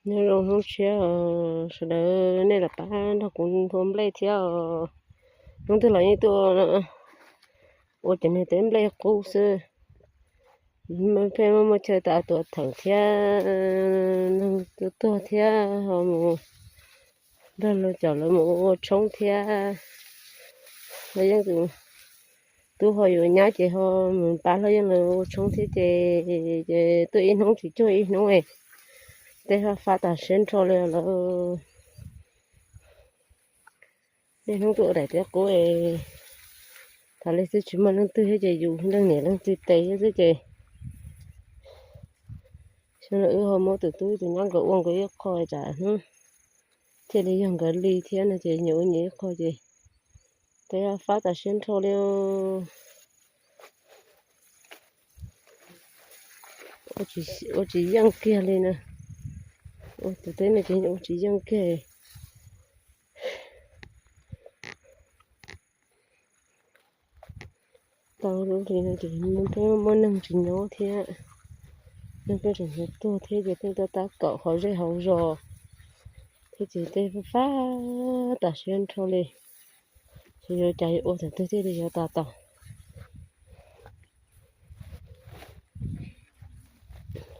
Nyob zoo hnub tshiab os sawv daws, nej los pab nrog kuv nthua nplej thiab os. Hnub twg los yeej tuaj ua cov niag teb nplej qub xwb. Pheej muaj muaj chaw tas tuam theem thiab, neeg tuag tuag thiab ho mus nrog luag cov lawv mus ua tshoob thiab. Los yeej tub ho yuav nyab ces ho mus pab luag yeej lawv ua tshoob thiab ces, ces tuaj ib hnub tsis cuag ib hnub, tej fab fab tas siab nrho li lawm. Niaj hnub tuaj ua daim teb qub, thaum li xwb tsis muaj leej twg thiab ces yus leej niam leej txiv tes thiab xwb ces, xyov wb ho muab tus tub tus nyab nkawd ua nkawd ib qho tsam hnub thiaj li yog nkawd li thiab no ces nyias ua nyias ib qho ces tej fab tas siab nrho li. Ua tsis yeej kiag li na. Ua tus teb no ces ua tsis yeej kiag. Tau lub li no ces pheej muaj neeg tsis nyob thiab, neeg pheej tseem tuag thiab ces pheej tuaj tab kaum hauv zej hauv zos thiab ces tej fab fab tas siab nrho li. Xyov yuav cas yuav ua thaum twg thiaj li yuav tas tau.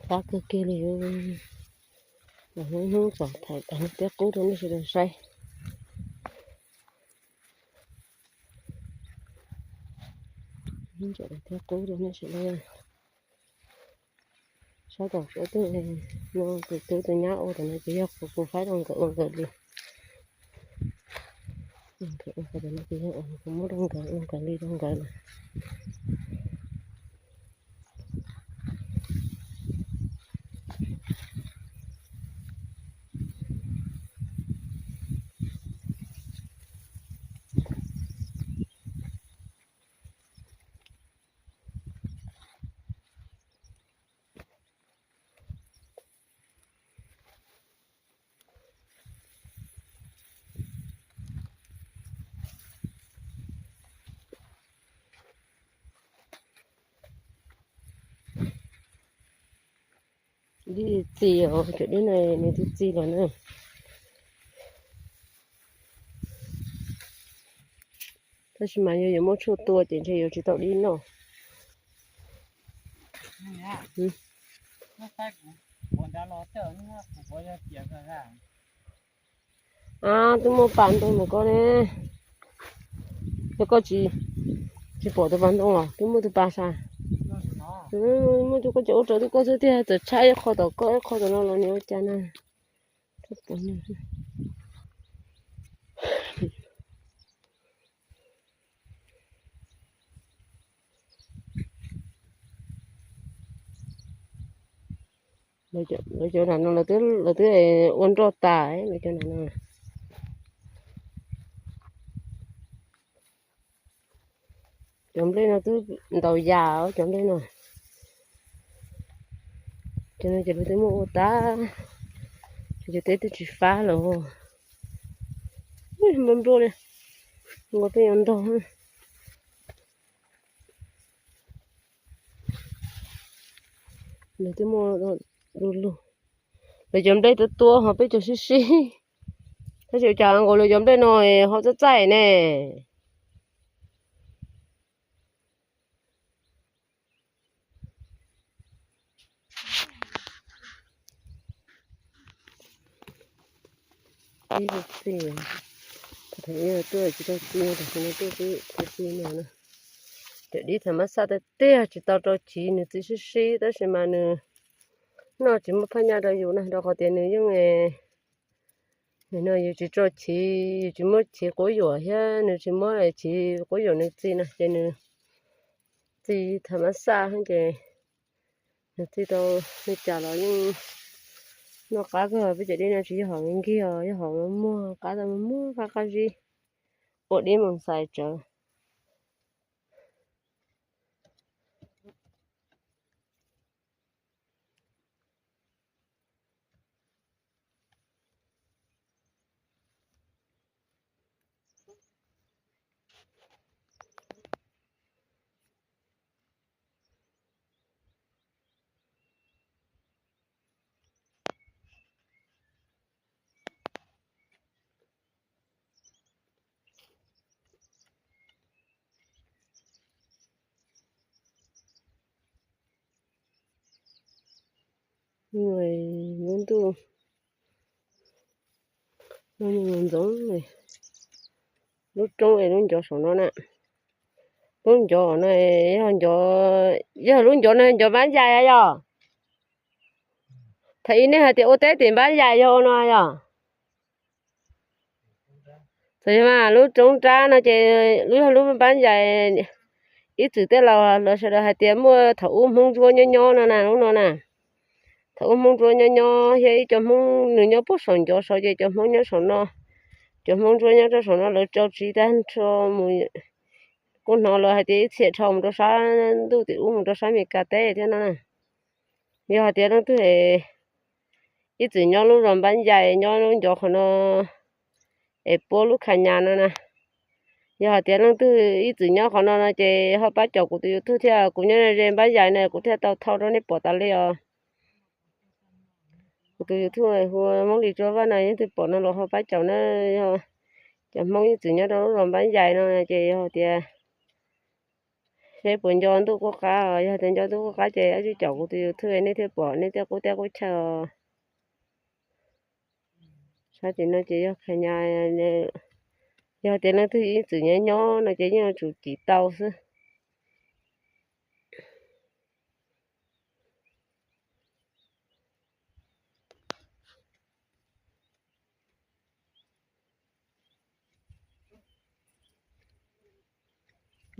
Fab kawg kiag li. Hnub hnub txom thaim daim teb qub rau nej sawv daws saib. Hnub txom daim teb qub rau nej sawv daws saib. Tom qab twg no tus tub tus nyab ua tam no ces yog kuv faib rau nkawd ua nkawd li. Nkawd ua tam no ces yog kuv muab rau nkawd ua nkawd li rau nkawd lawm. Dib txiv os, cov dib no nws twb txiv lawm na. Tab sis mas yog yuav muab tshuaj tua ces ntshe yuav tsis tau dib noj. Twb muaj pas ntoo ntawm koj ne, yog koj tsis, tsis pom tus pas ntoo los twb muaj tus pas sas. Muaj tus koj cov ua raws twb koj xwb tiag, txawm tshaj ib qho tom koj ib qho tom no los nws ua cas na. Lawv cov nram no lawv twb ua nroj tas lawv cov nram no. Cov nplej no twb ntaus yas cov nplej no. Cov no ces lawv twb muab ua tas, cov teb twb tsis fab lawm. Npluaj npluaj li, nkaus peb yuav ntog. Lawv twb muab du lug, lawv cov nplej tuab tuab ho peb cov sib sib. Tab sis cas nkaus lawv cov nplej no ho txaij txaij ne. Ib txij, thaum ub tuaj tsis tau txiv, tam sim no tuaj txiv txiv no na. Cov dib thaum mab xaj tiag tiag tsis tau rau chiv, nws txi sib sib tab sis mas nws noj tsis muaj phaj nyaj rau yus na, rau qhov tias nws yeej, nim no yus tsis tso chiv, yus tsis muab chiv quab yuam thiab nws tsis muab chiv quab yuam nws txi na ces nws txi thaum mab xaj ces nws txi tau li cas los yeej noj qab kawg. Peb cov dib no tsis yog hom nkig os, yog hom muag qab tau muag qab qab zib, ua dib mus xais tsawv. Lub ntuj no ntxoov, lub roob es lub ncov saum no na. Lub ncov no yog, yog lub ncov no ncov npab yais yog. Thaum ub nej hais tias ua teb tim npab yais yog ua no yog. Txawm yog mas lub roob nrab no ces lub yog lub npab yais. Ib txwm tej laus los sawv daws hais tias muaj thaum ub Hmoob Ntsuab nyob nyob no na, lub no na. Thaum ub Hmoob Ntsuab nyob nyob thiab ib co Hmoob nws nyob puag saum ncov saud ces cov Hmoob nyob saum no, cov Hmoob Ntsuab nyob rau saum no lawv rau tsiv tag nrho mus. Kuj hnov lawv hais tias ib txhia dhau mus rau sab ntuj tim ub mus rau sab Amelikas teb thiab no na. Yog hais tias leej twg ib txwm nyob lub zos npab yais nyob lub ncov qhov no es puab lub kha nyas no na, yog hais tias leej twg ib txwm nyob qhov no no ces ho pab caum kuv tus YouTube thiab, kuv nyob ze npab yais na kuv thiaj tau thauj rau nej pom tas li os. Kuv tus YouTube hu Hmoob Lis Tsua Vaj no, yog leej twg pom no los ho pab caum na. Yog cov Hmoob ib txwm nyob rau lub zos npab yais no ces yog tias seb puas nco ntuj qub qab, yog tias nco ntuj qub qab ces ab tsi caum kuv tus YouTube nej thiaj pom, nej thiaj qub teb qub chaw. Sab tim no ces yog kha nyas, yog tias leej twg ib txwm nyob nyob no ces yeej yuav tsum cim tau xwb.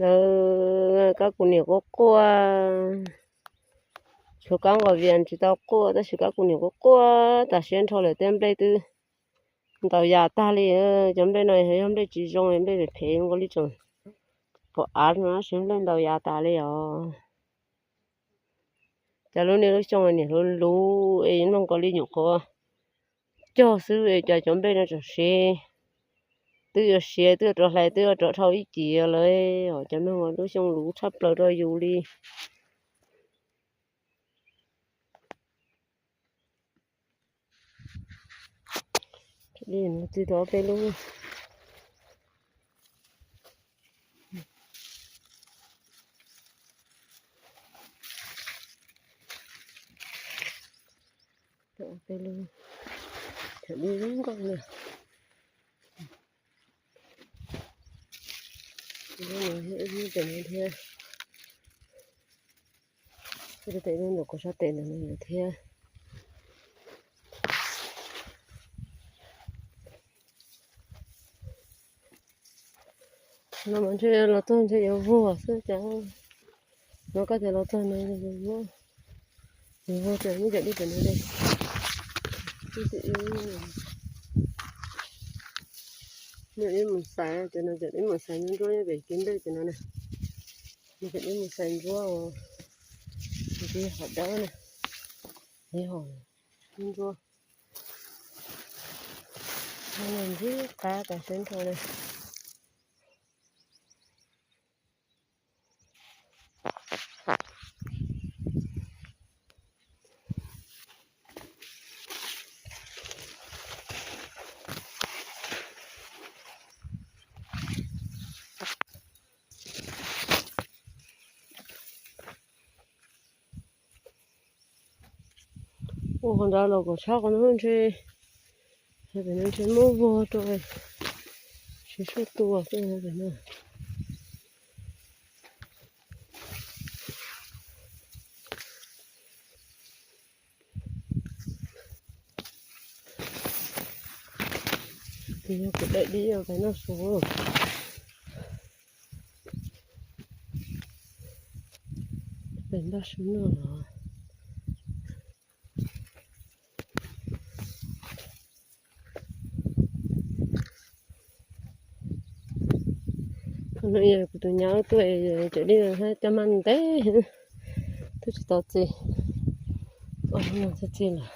Lawv kab kuv niam quaj quaj, tshuav kab nqos vias tsis tau quaj, tab sis kab kuv niam quaj quaj tas siab nrho lawm, tej nplej twb ntaus yas tag li. Cov nplej no yog nplej tsis zoo, nplej phem phem nkaus li tseem pom av no, tab sis nplej ntaus yas tas li os. Cas lub niaj lub xyoo niam hluas luv es mloog nkaus li nyuam qhuav cog xwb es cas cov nplej no tseem siav, twb yuav siav twb yuav rov hlais twb yuav rov dhau ib cim lawm os. Cov mloog lub xyoo luv tshaj plaws rau yus li. Txi rau ob peb lub. Ob peb lub, thaum ub zoo nkauj na. Ib lub tes no thiab, ib lub tes ib lub ntawm kuv sab tes ntawm no thiab. No mas ntshe los txog ntshe yuav vuag xwb cas. No koj tias los txog no yuav vuag, yuav vuag ces muab cov dib pem no li. Ib mus xais, ces no cov dib mus xais nruab nruab nyob pem kev nplej ces no na. No cov dib mus xais nruab, ces hom dawb na, ces hom nruab. No ntsib qab tas siab nrho li. Ua qhov ntawd los kom tshab qhov no ntshe, pem no ntshe muab vog rau, tsis tshua tua xwb pem no. Ces yog kuv daim dib pem no su, pem npaj su noj los. Kuv tus nyab tuaj cov dib no thiab coj maj ntev, twb tsis tau txi, txi lawm.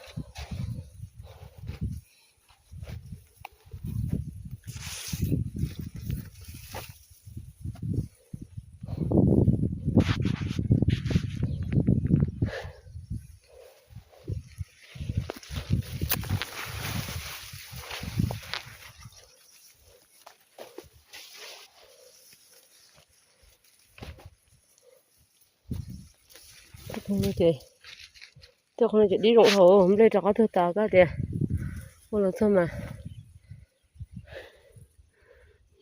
Ces Tej qhov no ces dib zoo dhau, nplej rov qab tuag tas koj tias ua los txog mas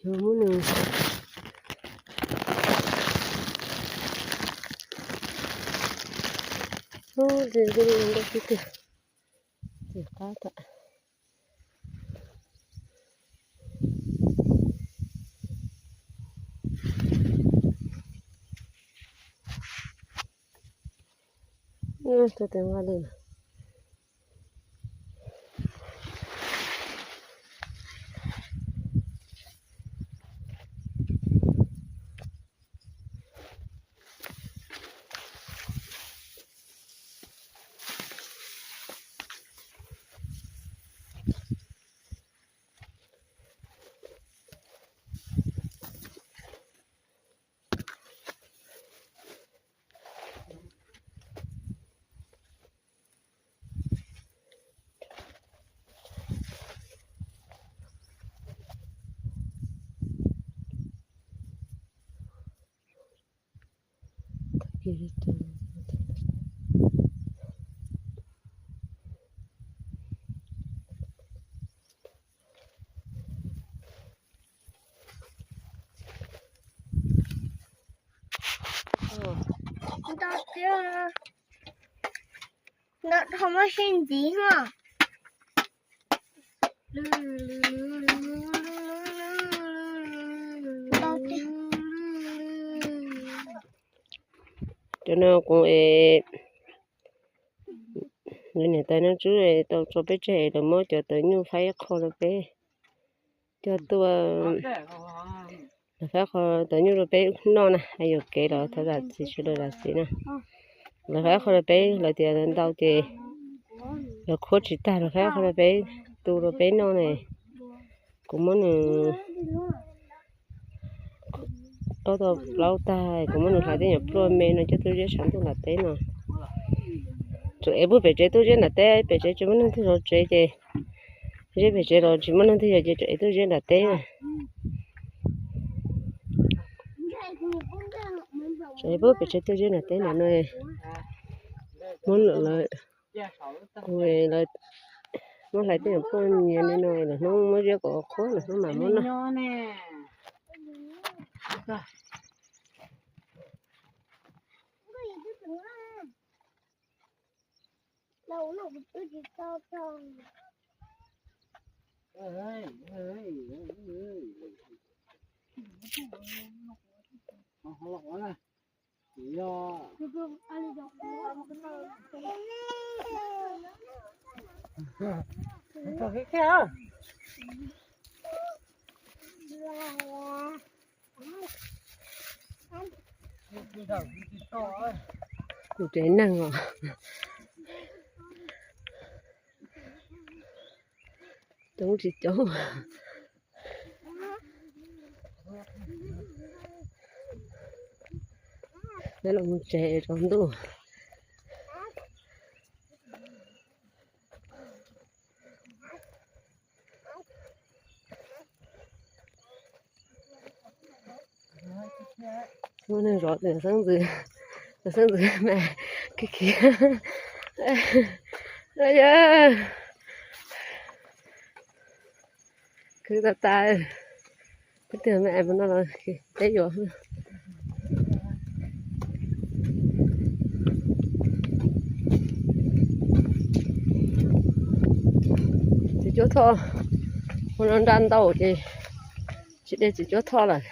yuav muab nws ub, ntau xwb tiag, tsis qab tas. Tuaj tes nqa li. Ntau tiag. Ntau dhau muab sib ntxiv os. Cov no kuv es niam tais Naj Tswb tau tso peb tseg es lawv muab cov tawv nyuj faib qho rau peb coj tuaj. Lawv faib qho tawv nyuj rau peb noj na, yuam kev los thov zam txim sawv daws zam txim na. Lawv faib qho rau peb, lawv tias ntau ces lawv khuab tsis tag, lawv faib qho rau peb tu rau peb noj ne. Kuv muab nws ob tau plaub tag, kuv muab nws hlais tej nyuam pluaj me no coj tuaj ziab tshav ntuj nram teb no. Tsuas es pub pem tsev tuaj ziab nram teb, pem tsev tsis muaj neeg twg zov tsev ces ziab pem tsev los tsis muaj neeg twg zov ces tsuas es tuaj ziab nram teb. Tsuas es pub pem tsev tuaj ziab nram teb nram no. Muab lawm, kuv lawv muab hlais tej nyuam pluaj nyias li no, lwm hnub muab ziab kom qhuav, lwm hnub mam muab noj. Kuv tsev neeg os. Coob tsis coob. Peb los mus tsev tsaus ntuj. Muaj neeg zov tus xeeb ntxwv, tus xeeb ntxwv mas khiav khiav. Khwv tas tas, peb tiag me es mus no los peb yuav. Txiv cuab thoj, ua no nra ntau ces tsis de txiv cuab thoj lawm.